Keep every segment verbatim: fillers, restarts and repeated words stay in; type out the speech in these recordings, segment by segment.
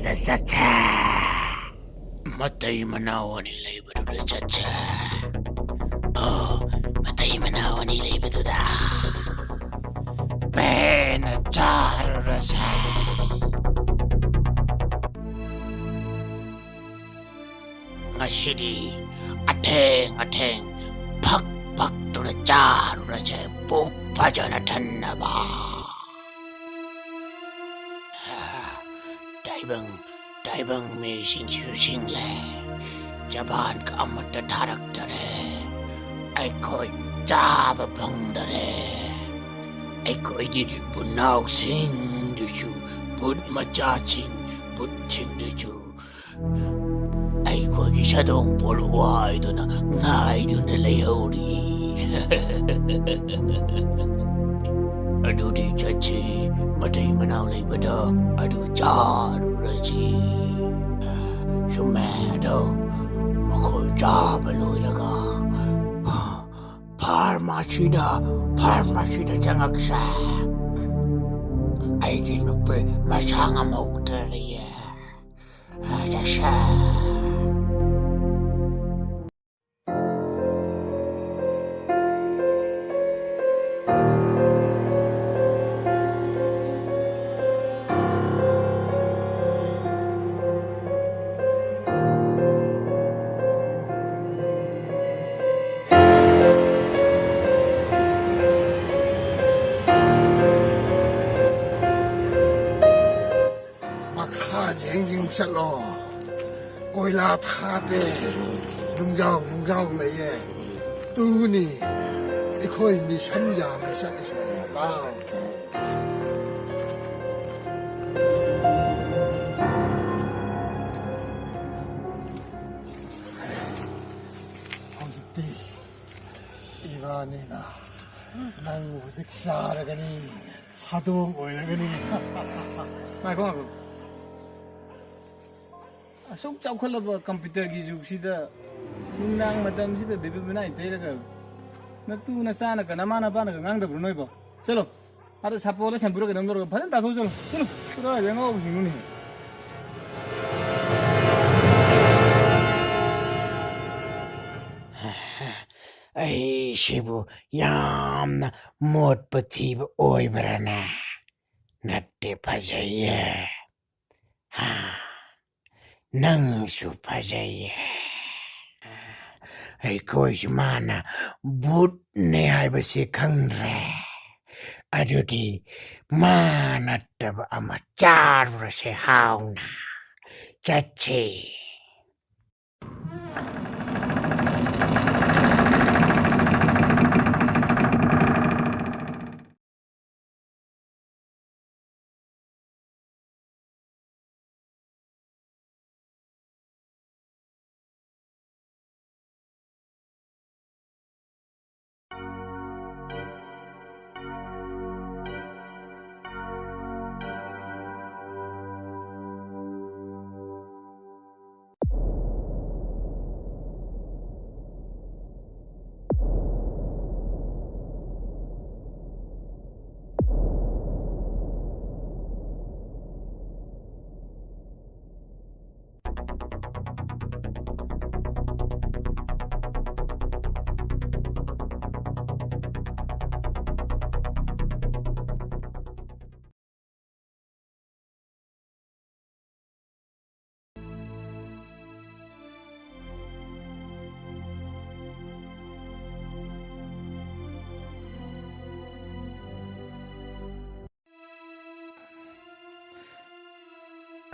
ꯆꯠꯁꯦ꯫ ꯃꯇꯩ ꯃꯅꯥꯎ ꯑꯅꯤ ꯂꯩꯕꯗꯨꯗ ꯆꯠꯁꯦ꯫ ꯑꯣ, ꯃꯇꯩ ꯃꯅꯥꯎ ꯑꯅꯤ ꯂꯩꯕꯗꯨꯗ ꯄꯦꯟꯅ ꯆꯥꯔꯨꯔꯁꯦ꯫ ꯉꯁꯤꯗꯤ ꯑꯊꯦꯡ ꯑꯊꯦꯡ ꯐꯛ ꯐꯛꯇꯨꯅ ꯆꯥꯔꯨꯔꯁꯦ, ꯄꯨꯛ ꯐꯖꯅ ꯊꯟꯅꯕ꯫ ꯇꯥꯏꯕꯪ, ꯇꯥꯏꯕꯪ ꯃꯤꯁꯤꯡꯁꯤꯁꯨ ꯁꯤꯡꯂꯦ꯫ ꯖꯄꯥꯟꯒ ꯑꯃꯠꯇ ꯊꯥꯔꯛꯇꯔꯦ꯫ ꯑꯩꯈꯣꯏ ꯆꯥꯕ ꯐꯪꯗꯔꯦ꯫ ꯑꯩꯈꯣꯏꯒꯤ ꯄꯨꯅꯥꯎꯁꯤꯡꯗꯨꯁꯨ, ꯕꯨꯠ ꯃꯆꯥꯁꯤꯡ, ꯕꯨꯠꯁꯤꯡꯗꯨꯁꯨ ꯑꯩꯈꯣꯏꯒꯤ ꯁꯥꯗꯣꯡ ꯄꯣꯔꯛꯑꯣꯏꯗꯨꯅ ꯉꯥꯏꯗꯨꯅ ꯂꯩꯍꯧꯔꯤ꯫ ꯑꯗꯨꯗꯤ ꯆꯠꯁꯤ, ꯃꯇꯩ ꯃꯅꯥꯎ ꯂꯩꯕꯗ ꯑꯗꯨ ꯆꯥꯔꯨꯔꯁꯤ꯫ ꯆꯨꯝꯃꯦ, ꯑꯗꯣ ꯃꯈꯣꯏ ꯆꯥꯕ ꯂꯣꯏꯔꯒ ꯐꯥꯔꯃꯥꯁꯤꯗ, ꯐꯥꯔꯃꯥꯁꯤꯗ ꯆꯪꯉꯛꯁꯦ꯫ ꯑꯩꯒꯤ ꯅꯨꯄꯤ ꯃꯁꯥ ꯉꯝꯍꯧꯗ꯭ꯔꯤꯌꯦ꯫ ꯃꯈꯥ ꯌꯦꯡ ꯌꯦꯡ ꯆꯠꯂꯣ꯫ ꯀꯣꯏꯂꯥ ꯊꯥꯗꯦ꯫ ꯅꯨꯡꯖꯥꯎ ꯅꯨꯡꯖꯥꯎ ꯂꯩꯌꯦ꯫ ꯇꯨꯅꯤ ꯑꯩꯈꯣꯏ ꯃꯤꯁꯟ ꯌꯥꯝꯅ ꯆꯠꯂꯤꯁꯦ꯫ ꯂꯥꯎ꯫ ꯍꯧꯖꯤꯛꯇꯤ ꯏꯕꯥꯅꯤꯅ ꯅꯪ ꯍꯧꯖꯤꯛ ꯆꯥꯔꯒꯅꯤ, ꯁꯥꯗꯣꯡ ꯑꯣꯏꯔꯒꯅꯤ꯫ ꯉꯥꯏꯈꯣ, ꯉꯥꯏꯈꯣ꯫ ꯑꯁꯨꯛ ꯆꯥꯎꯈꯠꯂꯕ ꯀꯝꯄ꯭ꯌꯨꯇꯔꯒꯤ ꯖꯨꯒꯁꯤꯗ ꯅꯨꯡꯗꯥꯡ ꯃꯇꯝꯁꯤꯗ ꯕꯦꯕꯤ ꯃꯅꯥꯏ ꯇꯩꯔꯒ ꯅꯇꯨ ꯅꯆꯥꯅꯒ ꯅꯃꯥ ꯅꯄꯥꯅꯒ ꯉꯥꯡꯗꯕ꯭ꯔꯣ ꯅꯣꯏꯕꯣ? ꯆꯠꯂꯣ꯫ ꯑꯥꯗ ꯁꯥꯄꯣꯜꯂ ꯁꯦꯝꯕꯨꯔ ꯀꯩꯅꯣꯝ ꯂꯧꯔꯒ ꯐꯖꯅ ꯇꯥꯊꯣꯛꯎ ꯆꯠꯂꯣ꯫ ꯆꯠꯂꯣ꯫ ꯀꯗꯥꯏꯗꯩ ꯑꯉꯥꯎꯕꯁꯤꯡꯅꯣꯅꯦꯍꯦ꯫ ꯑꯩꯁꯤꯕꯨ ꯌꯥꯝꯅ ꯃꯣꯠꯄ ꯊꯤꯕ ꯑꯣꯏꯕ꯭ꯔꯥꯅꯦ? ꯅꯠꯇꯦ, ꯐꯖꯩꯌꯦ꯫ ꯍꯥ, ꯅꯪꯁꯨ ꯐꯖꯩꯌꯦ꯫ ꯑꯩꯈꯣꯏꯁꯨ ꯃꯥꯅ ꯕꯨꯠꯅꯦ ꯍꯥꯏꯕꯁꯤ ꯈꯪꯗ꯭ꯔꯦ꯫ ꯑꯗꯨꯗꯤ ꯃꯥ ꯅꯠꯇꯕ ꯑꯃ ꯆꯥꯔꯨꯔꯁꯦ ꯍꯥꯎꯅ꯫ ꯆꯠꯁꯦ꯫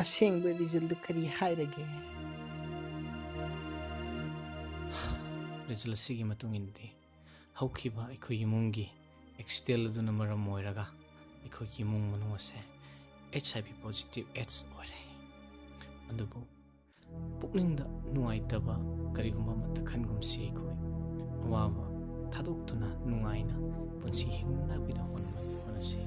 ꯑꯁꯦꯡꯕ ꯔꯤꯖꯜꯗꯨ ꯀꯔꯤ ꯍꯥꯏꯔꯒꯦ? ꯔꯤꯖꯜ ꯑꯁꯤꯒꯤ ꯃꯇꯨꯡ ꯏꯟꯅꯗꯤ ꯍꯧꯈꯤꯕ ꯑꯩꯈꯣꯏ ꯏꯃꯨꯡꯒꯤ ꯑꯦꯛꯁꯤꯗꯦꯟ ꯑꯗꯨꯅ ꯃꯔꯝ ꯑꯣꯏꯔꯒ ꯑꯩꯈꯣꯏꯒꯤ ꯏꯃꯨꯡ ꯃꯅꯨꯡ ꯑꯁꯦ ꯑꯩꯆ ꯑꯥꯏ ꯚꯤ ꯄꯣꯖꯤꯇꯤꯚ ꯑꯦꯗꯁ ꯑꯣꯏꯔꯦ꯫ ꯑꯗꯨꯕꯨ ꯄꯨꯛꯅꯤꯡꯗ ꯅꯨꯡꯉꯥꯏꯇꯕ ꯀꯔꯤꯒꯨꯝꯕ ꯑꯃꯠꯇ ꯈꯟꯒꯨꯝꯁꯤ꯫ ꯑꯩꯈꯣꯏ ꯑꯋꯥꯕ ꯊꯥꯗꯣꯛꯇꯨꯅ ꯅꯨꯡꯉꯥꯏꯅ ꯄꯨꯟꯁꯤ ꯍꯤꯡꯅꯕꯒꯤꯗꯃꯛ ꯍꯣꯠꯅꯁꯤ꯫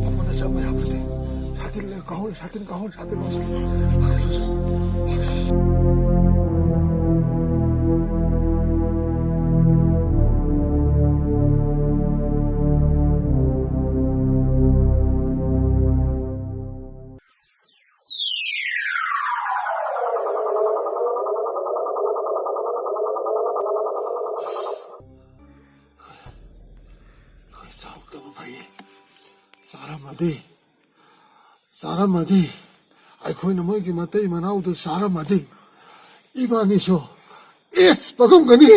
ꯑꯃꯅ ꯆꯪꯕ ꯌꯥꯄꯣꯠꯇꯦ꯫ ꯁꯥꯇꯤꯟ ꯂꯩ, ꯀꯥꯎꯔꯦ, ꯁꯥꯇꯤꯟ ꯀꯥꯎꯔꯦ, ꯁꯥꯇꯤꯟ ꯂꯧꯁꯤ꯫ ꯁꯥꯇꯤꯟ ꯂꯧꯁꯤ꯫ ꯐꯩ꯫ ꯆꯥꯔꯝꯃꯗꯤ, ꯆꯥꯔꯝꯃꯗꯤ, ꯑꯩꯈꯣꯏꯅ ꯃꯣꯏꯒꯤ ꯃꯇꯩ ꯃꯅꯥꯎꯗꯨ ꯆꯥꯔꯝꯃꯗꯤ, ꯏꯕꯥꯅꯤꯁꯨ ꯏꯁ ꯄꯒꯝꯒꯅꯤ꯫